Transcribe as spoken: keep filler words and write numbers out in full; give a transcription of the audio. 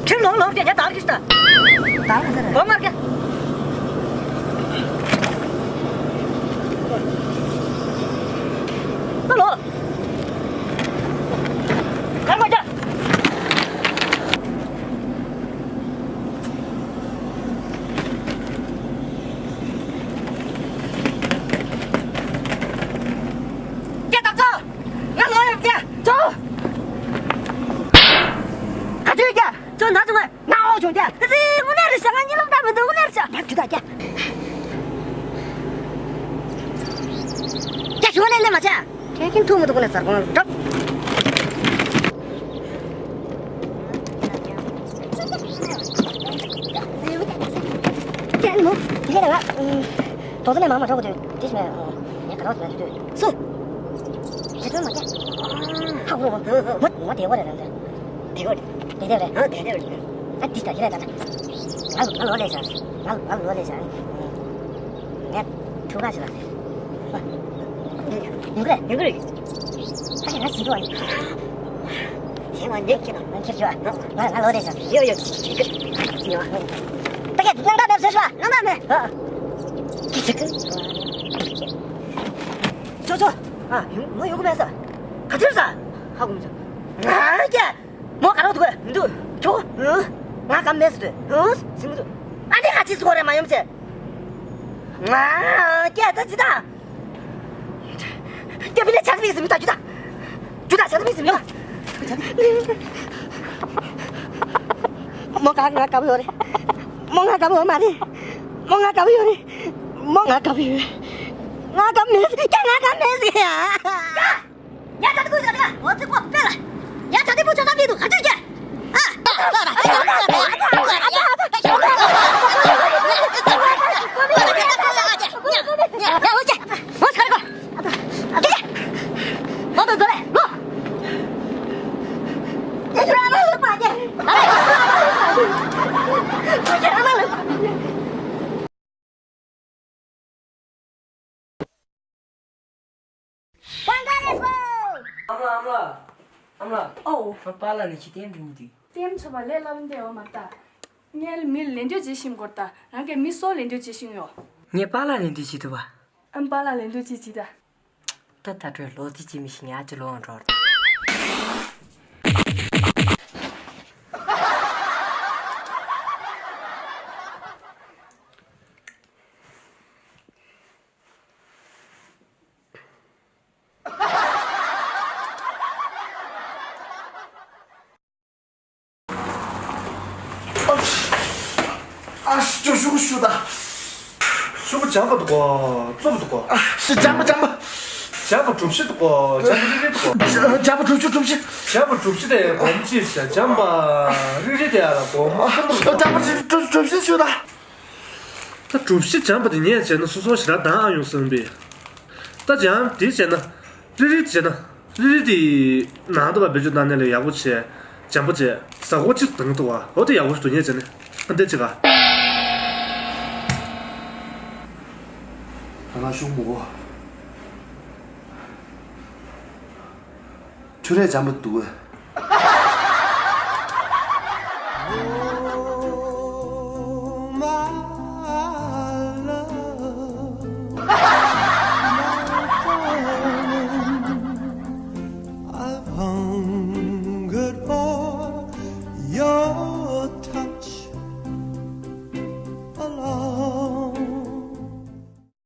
ཁྱེད་ལོག་ལོག་དེ་ཉ་དར་གྱིས་ད། དར་གྱིས་ད། བོ་མར་གྱི། ད་ལོག་གར་མ་རྒྱག་ཀྱེ་ད་ཚོ། ང་ལོག་ཡོང་ཀྱེ། ཚོ། ག་ཚོད་ཀྱེ། ཚོ་ན་ཚོ་ང་། ང་འོག་བྱུང་ཀྱེ། ཨ་ཙི། དངོས་གནས་རེད་ཤག་ང་གཉིད་ལམ་ད་མི་འདུག་དངོས་གནས་རེད་ཤག་ང་ཇུ་ད་ཀྱེ། ཀྱེ་ཞུ་ནས་ལེན་མ་བྱ། ཁྱེད་ཀྱིན་ཐུག་མི་འདུག་ནས་ཟར་གོང་གྲབ། ཀྱེ་མོ། དེ་ལ་ང་། དོ་དོ་ནས་མ་མ་གྲོགས་དུས་དེ་ཞིག་མེད། ངས་ག་རོགས་ཟེར་ན་དུས་སུ། ཁྱེད་ཚོ་མ་ཀྱེ། ཧ་གོ་མོ། མོ་དེ་གོ་རེད་རང་རེད། དེ་གོ་རེད། དེ་དེ་རེད། ཨ་དེ་དེ་རེད། ད་འདི་ལྟ་ཁྱེད་རང་ད་ལྟ། ང་ང་ལོ་ལས་བྱ། ང་ང་ལོ་ལས་བྱ། ངས་ཐུག་ག་བྱེད་ལ། ཡིན་གི་རེད། ཡིན་གི་རེད། ད་ཁྱེད་ང་ཞིག་འགྲོ་བ་ཡིན། ཞེས་ང་འདེབས་ཁྱེད་དང་ང་ཁྱེར་རྒྱུ་བ། ང་ང་ལོ་ལས་བྱ། ཡོ་ཡོ་ཅི་ཅི་ཅི་ཅི་ཡོ། ད་ཁྱེད་ནང་ད་འདེབས་ཟེར་ཤོག་ནང་ད་མེད། ཨ། ཅི་ཅི་ཅི། ཅོ་ཅོ། ཨ་ཡོང་ང་ཡོང་གི་མེད་ས། ག་ཚོད་ས། ཧ་གོ་མི་ཆོག་ང་ཀྱེ། མོ་ག་རོགས་འདུག་གས། མི་འདུག་ཁྱོ། ང་གམ་མེད་ཟེར་དུས། ཟིན་གི་འདུག་ཨ་འདི་ག་ཅི་སོ་རེ་མ་ཡོང་ཅེ། ང་ཀྱེ་ད་ཅི་ད། ཀྱེ་བི་ལེ་ཆག་མི་ཟིན་མི་ད་ཅི་ད། ཅི་ད་ཆག་མི་ཟིན་མི་ད། མོ་ག་ང་གམ་ཡོད་རེད། མོ་ང་གམ་ཡོད་མ་རེད། མོ་ང་གམ་ཡོད་རེད། མོ་ང་གམ་ཡོད། ང་གམ་མེད་ཟེར་ཀྱེ་ང་གམ་མེད་ཟེར་ཡ། ཡ་ད་དེ་ཀུན་ཟེར་ད་འོ་ཙི་ཀོ་པེ་ལ། ཡ་ད་དེ་པུ་ཆོ་ས་པི་དུ་ཁ་ཅུ་ཀྱེ། ཨ། ཨ་མ་ཨ་མ། ཨ་མ། ཨོ། ང་པཱ་ལགས་ནས་ཅི་བསྟན་འགྲོ་གི་འདུག་བསྟན་ཆོག་པ་ལས་སླ་བོ་འདི་ཡོད་མ་རེད་ད། ངས་མི་ལ་ལད་ཟློས་བྱེད་ཤེས་དགོས་རེད་ད། རང་གིས་མི་སྲོག་ལ་ལད་ཟློས་བྱེད་ཤེས་ཡོད། ངས་པཱ་ལགས་ལ་ལད་ཟློས་བྱེད་ཐུབ་པ། ཨ་མ་པཱ་ལགས་ལ་ལད་ཟློས་བྱེད་བྱེད་ད། ད་ད་སྤྲོད་ལོ་དེ་ཅི་མི་ཤེས་ང་ཅི་ལོ་འང་འགྲོ་རེད། ཨ་ཅོ་ཞུ་ཞུ་ད། ཞུ་པ་འཇམ་པ་འདུག་གོ། རྩུབ་འདུག་གོ། ཨ་ཞེ་འཇམ་པ་འཇམ་པ། འཇམ་པ་གྲུ་བཞི་འདུག་གོ། འཇམ་པ་རིལ་རིལ་འདུག་གོ། འཇམ་པ་གྲུ་བཞི་གྲུ་བཞི། འཇམ་པ་གྲུ་བཞི་དེ་སྒོར་མོ་གཅིག་བྱས། འཇམ་པ་རིལ་རིལ་དེ་ཡ་ལ་སྒོར་མོ་ཁ་ཐུར་འདུག་གོ། འཇམ་པ་གྲུ་གྲུ་བཞི་ཞུ་ད། ད་གྲུ་བཞི་འཇམ་པ་དེ་ངས་བྱས་ན་སོ་སོ་ཞེ་དྲག་འདང་ཨ་ཡོང་བསམ་པས། ད་འཇམ་དེ་བྱས་ན། རིལ་རིལ་བྱས་ན། རིལ་རིལ་དེ་ནང་དུ་བ་བེད་སྤྱོད་བཏང་ནས་ལས་ཡག་པོ་བྱས། འཇམ་པོ་བྱས། ཟ་ཧོ་གཅིག་དང་དུ་བ་ཧོ་དེ་ཡག་པོ་ཞིག་ཏུ་ཉེ་བྱས་ནས་ཨ་འདེ་ཅི་ག་ད་ང་ཤུགས་མོ་གོ། ཁྱོད་རས་འཇམ་པོ་འདུག་གས།